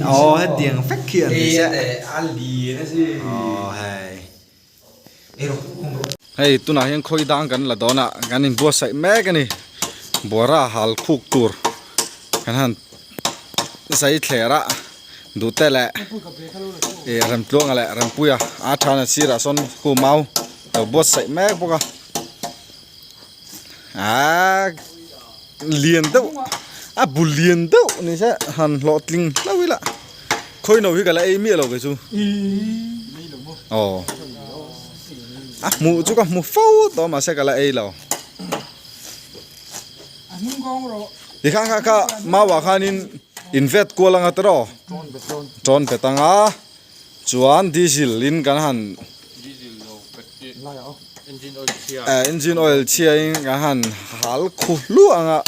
Aw hetiang vek khi an ni se. Aw hei. Hei tunah hian khawi dang kan la dawn a kan inbuatsaih mek a ni. Buara hal khuk tur kan han zai thler a duhte leh ih Remtluanga leh Rempuia a than a sirah sawn khu mau lo buatsaih mek bawk a. Aaa lian deuh a bu lian deuh ni se han hlawhtling hlauh ila khawi no hi ka la ei miah lo kei chu aw a hmuh chu ka hmu fo tawh mahse ka la ei lo tikhan kha kha mau ah khanin in vet kual anga tiraw tawn bet anga chuan diesel in kan han Engine oil chhia in kan han hal khu hluah ang a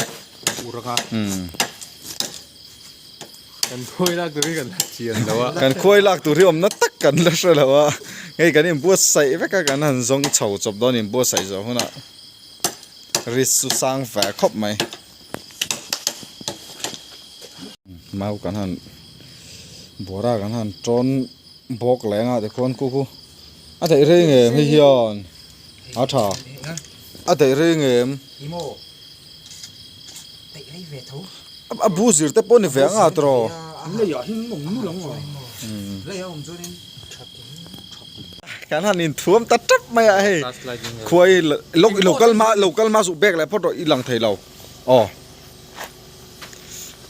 Kan khuai lak tur hi kan la chian lo a. Kan khuai lak tur hi awmna tak kan la hre lo a. Hei kan inbuatsaih vek a kan han zawng chho chawp dawn inbuatsaih zawh hunah risk chu sang ve khawp mai. Mau kan han bawra kan han tawn bawk leh anga tikhuan khu khu a daih rei ngem hei hian a tha a daih rei ngem a bu zir te pawh ni ve anga tawh kan han inthuam ta tap mai a hei khuai lo kal hma lo kal hma suh bag leh phawt rawh i lang thei lo aw.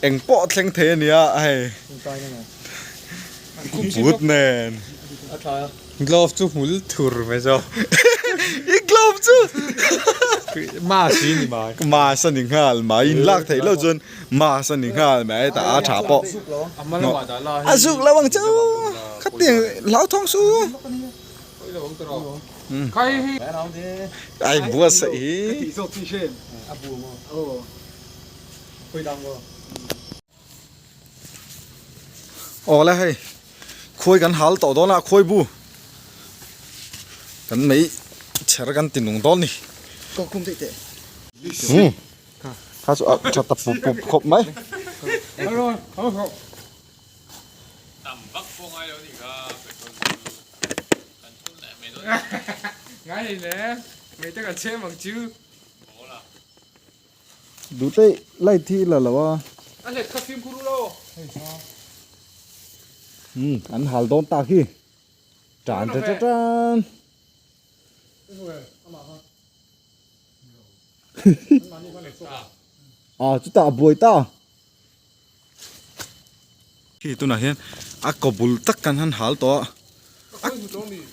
Eng pawh thleng thei a nia hei boot nen glove chu hmul thur mai zawk i glove chu mask hi ni mai mask a ni nghal mai in lak theih loh chuan mask a ni nghal mai tah a tha pawh a zuk lo ang chu khatiang hlauthawng su ai buatsaih hi. Aw le hei khuai kan hal tawh dawn a khuai bu kan mei chher kan ti nung dawn ni kha chu a tha ta pup pup khawp mai. Tam vak pawh ngai lo nih kha petrol chu kan thun leh mai dawn a ni. Ngai hei le, mei te kan chhem ang chu. Bawl a. Duh te light hi la lo a. A hlet kha fimkhur u lo. Umm an hal dawn tak hi. Tan ta ta tan. A chutah a buai ta. Khi tunah hian a kaw bul tak kan han hal tawh a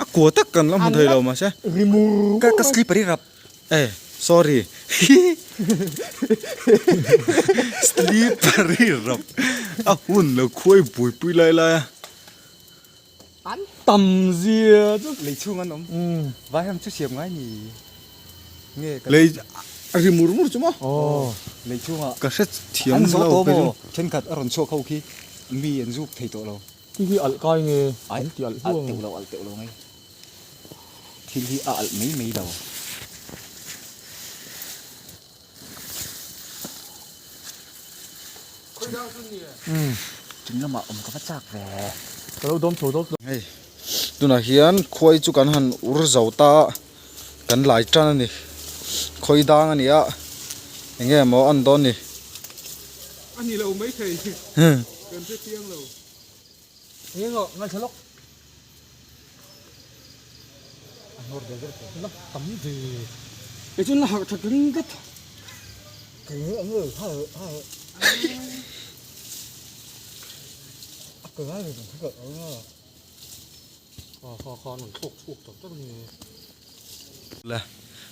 a kua tak kan la hmu thei lo mahse ka ka slipper i rap e sorry slipper i rap a hun lo khuai buaipui lai lai a an tam zia chu lei chhung an awm vai ham chu siam ngai ni nge ka lei a ri mur mur chu maw aw lei chhungah ka hre thiam lo kei chu thenkhat a rawn chhuak ho khi mi an zuk thei tawh lo khi hi alh kai nge an ti alh alh teuh lo alh teuh lo nge thil hi a alh mai mai lo. Chung lamah awm ka va chak ve. Ka lo dawm chho dawt lo. Hei tunah hian khuai chu kan han ur zo ta a kan lai tan a ni khawi dang a ni a eng nge maw an dawn ni. A ni lo mai thei kan hre chiang lo. Eng aw ngaithla lawk. A hnawr der der tawh. La tam ve. Kei chuan la harh that ring tlat. Kei nge eng nge ha ha. A ke ngai ve kha ka eng nge. Kha kha kha an thlawk chhuak tak tak ni. Le.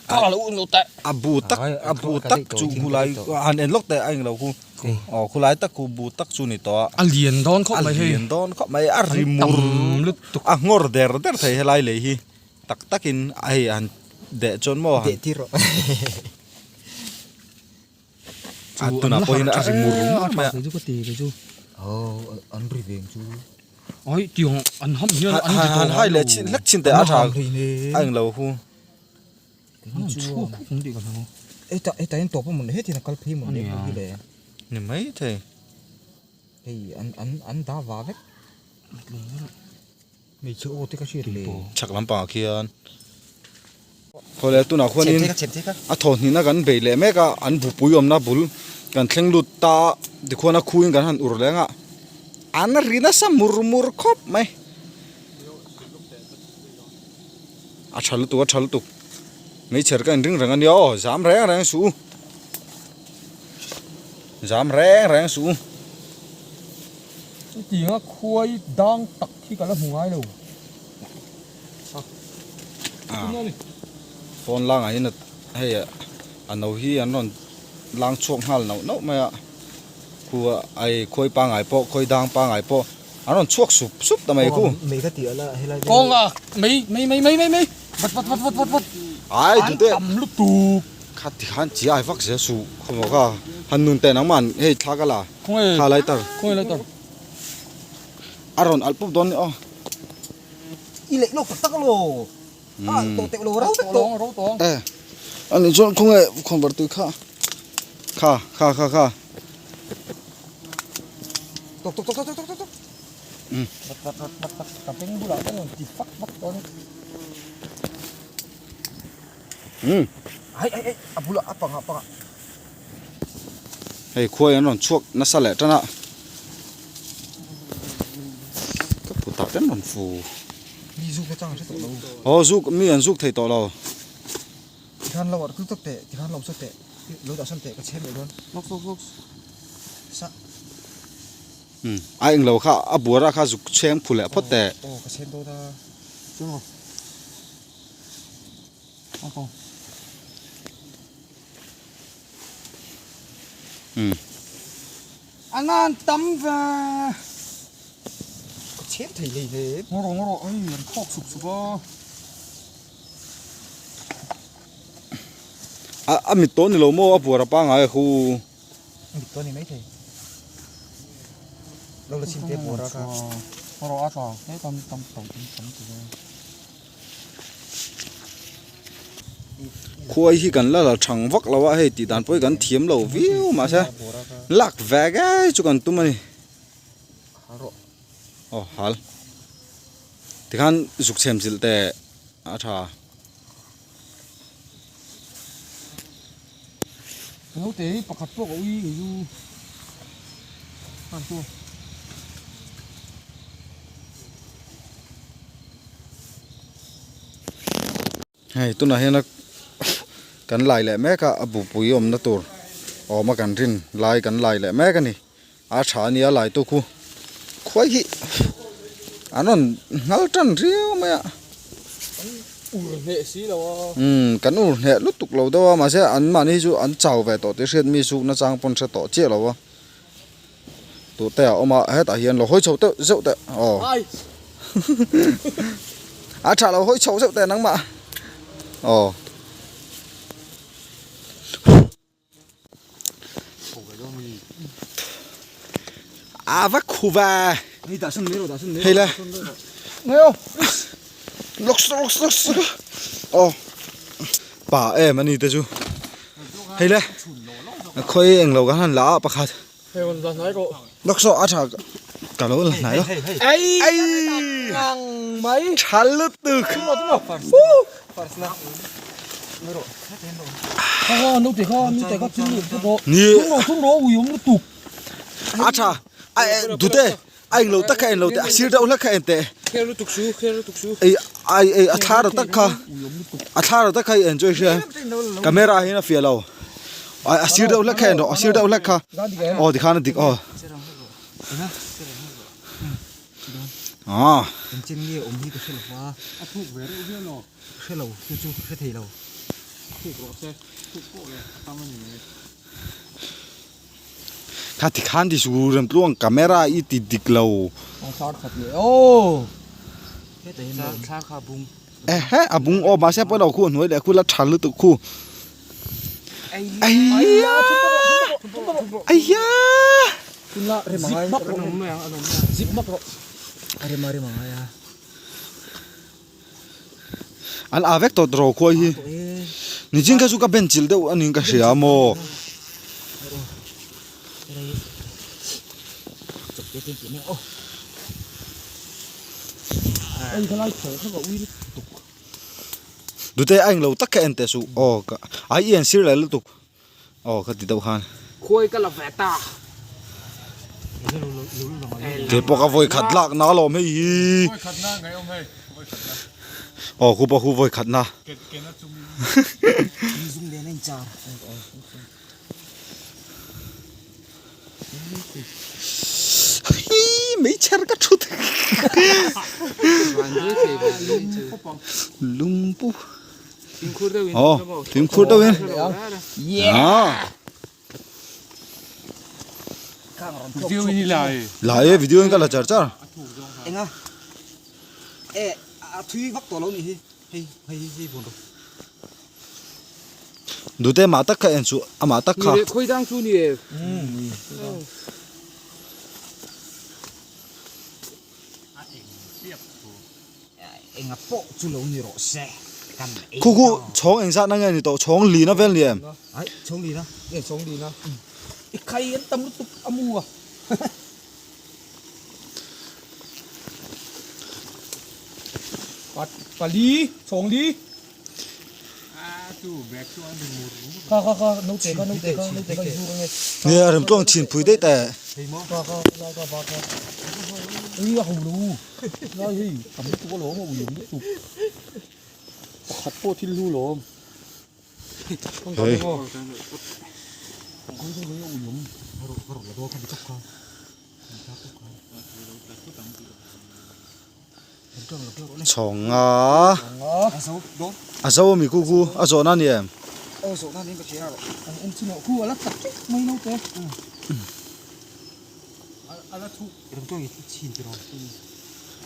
Ka lo un lo teh. A bu tak a bu tak chu khulai han en lawk teh a englo khu. Aw khulai tak khu bu tak chu ni tawh a. A lian dawn khawp mai hei. A lian dawn khawp mai a ri mur lutuk. A nghawr der der thei helai lei hi tak takin a hei han deh chuan maw han. Deh tir rawh. A tunah pawhin a ri mur mur mai a. Kei chu ka ti kei chu. Aw an ri veng chu. Ai tiang an ham hian an ri tawh. Han hai leh chin hlek chin teh a tha a englo khu. An chhuak khawp ang tih ka hlau. Heta heta hian tawp a mawn le heti hian a kal phei mawn le hi le. Ni mai thei. Hei an an an dah va vek. Hmeichhe aw te ka hriat le. Chhak lampangah khian khawleh tunah khuanin a thawhhnihna kan bei leh mek a an bupui awmna bul kan thleng lut ta a tikhuan a khuin kan han ur leng a an ri nasa mur mur khawp mai a tha lutuk a tha lutuk hmeichher ka inring reng ania aw zam reng reng suh u zam reng reng suh u. Chutianga khuai dang tak hi ka la hmu ngai lo. Pawn langah hian hei a no hi an rawn lang chhuak nghal nauh nauh mai a, khu ai khuai pangai pawh khuai dang pangai pawh an rawn chhuak sup sup ta mai khu. Kawnga mei mei mei mei mei mei vat vat vat vat vat vat Ai dute an tam lutuk. Kha ti khan chi ai vak zel suh khawmaw kha han nun teh nangman hei thla ka la. Kha lighter. Khawnge lighter. A rawn alh pup dawn ni aw. I leih lawk tak tak lo. A alh tawh teuh lo ro vek tawh. Ro tawh. E. Ani chuan khawnge khawnvar tui kha. Kha kha kha kha. Tok tok tok tok tok tok tok. Vat vat vat vat vat ka beng bulah te rawn ti fak fak tawh ni. Ai ai ai a bulah a pangah pangah. Hei khuai an rawn chhuak nasa leh tan a ka putah te an rawn fu Mi zuk na chang an hre tawh lo. Aw zuk mi an zuk thei tawh lo. Tikhan lo arh tul tak teh tikhan lo sawn teh lo dah sawn teh ka chhem leh dawn. Lawk lawk lawk sa. Umm a englo kha a buara kha zuk chhem phu leh phawt teh. Aw ka chhem dawn a. Chu. A nan tam ve. Ka chhem thei hlei hle. Ngaw rawh ngaw rawh hei an khawk sup sup a. A a mit tawh ni lo maw a buar a pangai a khu. Mit tawh ni mai thei. Lo la chhin te buar a kha. Ngaw rawh a tla he tam tam tam tam ti ve. Khuai hi kan la la thang vak lo a hei tih dan pawh hi kan thiam lo viau mahse lak ve ngei chu kan tum a ni aw hal tikhan zuk chhem zilh teh a tha. Naute hi pakhat pawh ka ui ngei chu hman chu. Hei tunah hian kan lai leh mek a a bupui awmna tur awma kan rin lai kan lai leh mek a ni a tha a nia lai tu khu khuai hi an rawn nghal tan riau mai a ur hneh si lo a umm kan ur hneh lutuk lo deuh a mahse an mahni hi chu an chau ve tawh tih hriat mi suk nachang pawn hre tawh chiah lo a. Tute a awm a hetah hian lo hawi chho teuh zeuh teh aw a tha lo hawi chho zeuh teh nangmah aw a va khu va hei le lawk lawk lawk aw pa em ani te chu hei le khawi englo kan han la a pakhat Hei rawn la hnai rawh. Lawk saw a tha ka lo la hnai lo. Ei ngang mai. Tha lutuk. Kha kha naute kha naute kha thil nih rawh. Ni. Thung rawh thung rawh ui awm lutuk. A tha ai dute a englo tak kha englo teh a sir deuh hlek kha en teh. Kher lutuk su kher lutuk su. Ei ai ei a thla ro tak kha a thla ro tak kha i enjoy hria camera hian a fiah lo. A sir deuh hlek kha en rawh a sir deuh hlek kha aw tikhan a dik aw ah Engchen nge awm hi ka hre lo va a thuk ve reuh hian aw hre lo chu chu hre thei lo thuk rawh se thuk pawh le a tam a ni mai kha tikhan ti su rem tluang camera i ti dik lo ang thar khat leh aw hetah hian thar kha bung ehe a bung aw mahse pawh lo khu a hnuai leh khu la tha lutuk khu Aiya Aiya An a vek tawh ro khuai hi. Nichin kha chu ka ben chilh deuh anin ka hria maw. Dute a englo tak kha en teh suh aw ka ai i en sir leh lutuk aw ka ti deuh khan. Khuai ka la ve ta. Kei pawh ka vawi khat lak na alawm hei hi. Vawi khat na ngaih awm hei vawi khat na. Aw khu pawh khu vawi khat na. Hi meichher ka thut lungpu aw fimkhur deuhin la e video in ka la char char Dute amah tak kha en chu amah tak kha. Khawi dang chu ni e. Enga pawh chu lo ni rawh se kan ei Khu khu chhawng engzat na nge ni tawh chhawng lina vel ni em? Ai chhawng lina nge chhawng lina i khai an tam lutuk a mu a. Pat pali chhawng li. Kha kha kha naute kha naute kha naute kha zu ange. Nia rem tluang chin phui daih teh. Kha kha lai kha ba kha. Ei a ho lo. Lai hei tam lutuk alawm a ui awm lutuk. Pakhat pawh thil hlu lawm. Hei. Chhawng nga a zo ami ku ku a zawhna a ni em?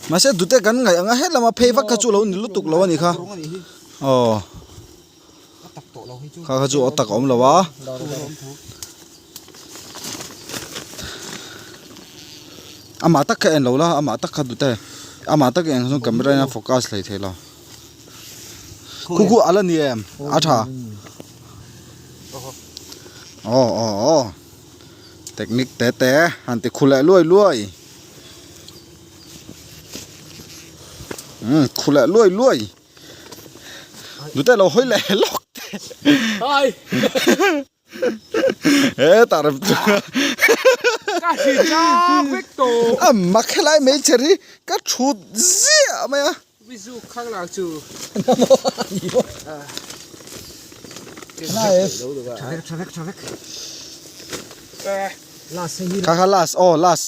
Mahse dute kan ngaih ang a hetlama phei vak kha chu lo ni lutuk lo a ni kha aw kha kha chu a tak a awm lo a. Amah tak kha en lo la amah tak kha dute amah tak en chuan camera in a focus hlei thei lo khu khu ala ni em a tha aw aw aw technique te te han ti khu leh luai luai umm khu leh luai luai. Dute lo hawi leh lawk te. Hai. He tar chu. Ka hri cha vek to. A mak helai mai chher hi ka thut ziah mai a. Mizu khang lang chu. Kha kha last aw last.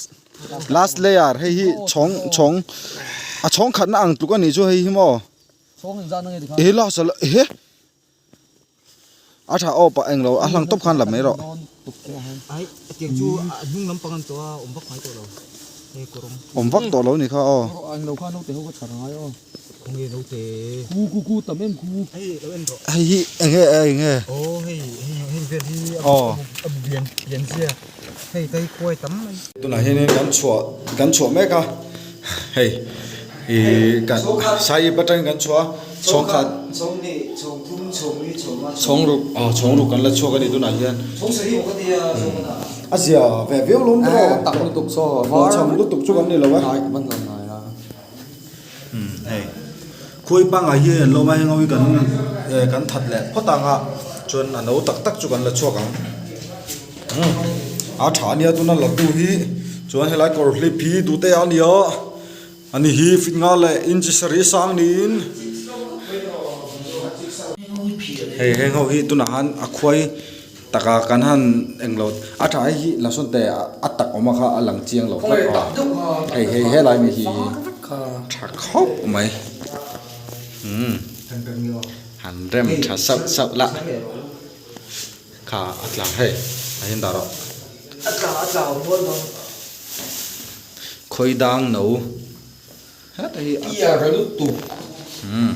Last layer hei hi chhawng chhawng a chhawng khatna ang tluk a nih chu hei hi maw he last a he a tha aw pah englo a hlang tawp khan la mai rawh. Awm vak tawh lo ni kha aw. Hei hi enge enge aw. Tunah hianin kan chhuah kan chhuah mek a hei ih kan saiip atangin kan chhuah a chhawng khat chhawng ruk aw chhawng ruk kan la chhuak a ni tunah hian a zia ve viau lawm tawh tak lutuk saw cham lutuk chu kan ni lo a umm hei khawi pangah hian an lawm a heng ho hi kan eh kan that leh phawt ang a chuan a no tak tak chu kan la chhuak ang umm a tha ania tuna la tu hi chuan helai kawr hlip hi duhte a nia ani hi fit nga leh inch sarih sang niin hei heng ho hi tunah han a khuai Taka kan han englo a tha hei hi lasawn te a tak awm a kha a lang chiang lo tlat a hei hei helai mi hi tha khawp mai umm han rem tha sauh sauh la kha a tla hei a hian dah rawh khawi dang no heta hi umm.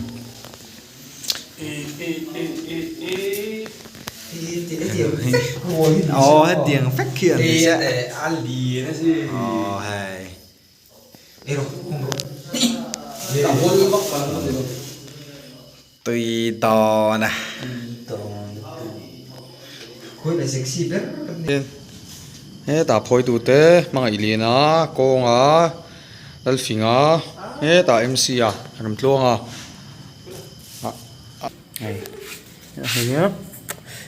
Aw hetiang vek khi an ni se aw hei tui dawn a. Hetah phawitute hmangaih liana kawnga Lalfinga hetah MC a Ramtluanga hei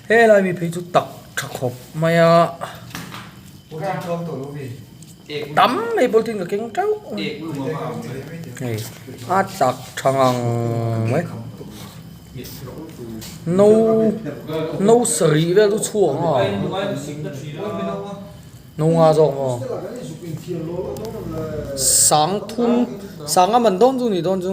helai mi phei chu tak tha khawp mai a tam mai polythene ka keng teuh hei a tak tha ngang mai. No no sarih vel chu chhuak ang a no nga zawk maw sang thum sang a man dawn chu ni dawn chu.